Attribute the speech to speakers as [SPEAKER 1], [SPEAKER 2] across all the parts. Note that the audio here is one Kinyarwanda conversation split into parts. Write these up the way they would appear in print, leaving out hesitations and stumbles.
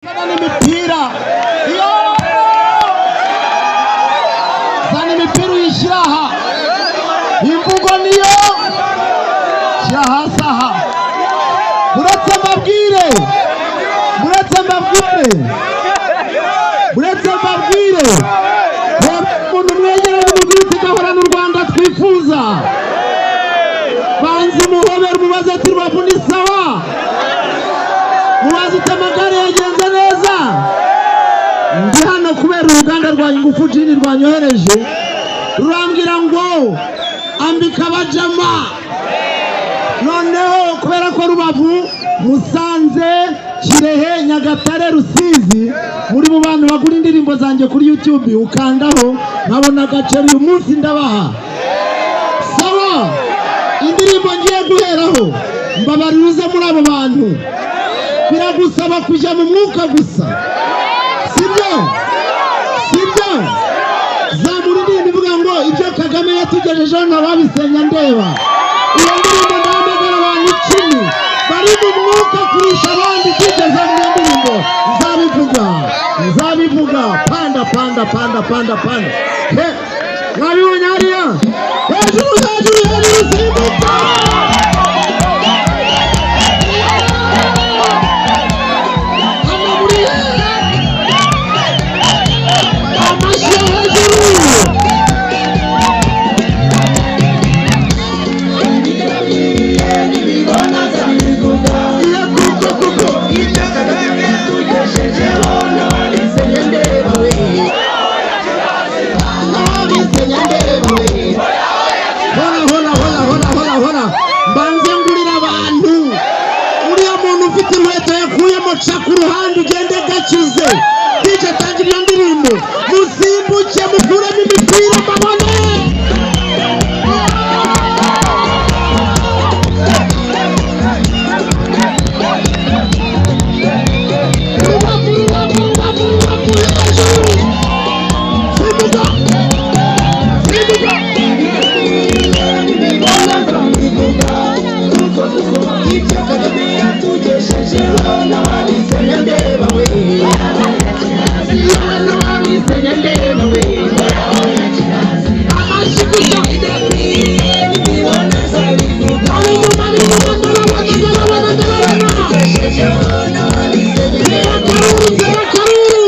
[SPEAKER 1] N'imipira iyo, zana imipira uyishyira aha. Imvugo niyo shyira hasi aha. Muretse mbabwire, muretse mbabwire, muretse mbabwire. Reba umuntu mwegeranye, umubwire uti: "Gahorana u Rwanda twifuza." Banza umuhobera, umubaze ati: "Rubavu ni sawa?" Mubaze uti: "Amagare yagenze neza?" Ndi hano kubera uruganda rwa Ingufu Gin rwanyohereje, rurambwira ngo ambika abajama. Noneho kubera ko Rubavu, Musanze, Kirehe, Nyagatare, Rusizi muri mu bantu bagura indirimbo zanjye kuri YouTube, ukandaho nkabona agaceri, uyu munsi ndabaha. Sawa, indirimbo ngiye guheraho, mbabarira uze muri abo bantu. Biragusaba kujya mu mwuka gusa, sibyo? Sibyo? Zamura indirimbo ivuga ngo "Ibyo Kagame yatugejejeho ntawabisenya ndeba". Iyo ndirimbo, ndahamagara abantu 10 bari mu mwuka kurusha abandi kwigeza mu ndirimbo. Nzabivuga, nzabivuga. Panda, panda, panda, panda, panda. He, mwabibonye hariya hejuru, hejuru, hejuru, simbuka! Hano muri amashyi yo hejuru. Iyo kuko
[SPEAKER 2] Ibyo Kagame yatugejejeho ntawabisenya ndeba we, ntawabisenya ndeba we.
[SPEAKER 1] Hora, hora, hora, hora, hora, hora! Mbanze ngurira abantu. Uriya muntu ufite inkweto yakuyemo, ca ku ruhande ugende gakize. DJ, tangira iyo ndirimbo, musimbuke, mukuremo imipira mbabone. Rubavu, Rubavu, Rubavu, Rubavu, hejuru! Simbuka, simbuka!
[SPEAKER 2] Ibyo Kagame yatugejejeho ntawabisenya ndeba we, ntawabisenya ndeba we.
[SPEAKER 1] Amashyi gusa. Ab'inyuma, ab'inyuma, ndababona, ndababona, ndababona! Tera akaruru, tera akaruru!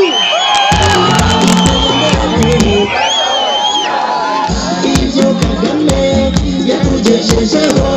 [SPEAKER 2] Ibyo Kagame yatugejejeho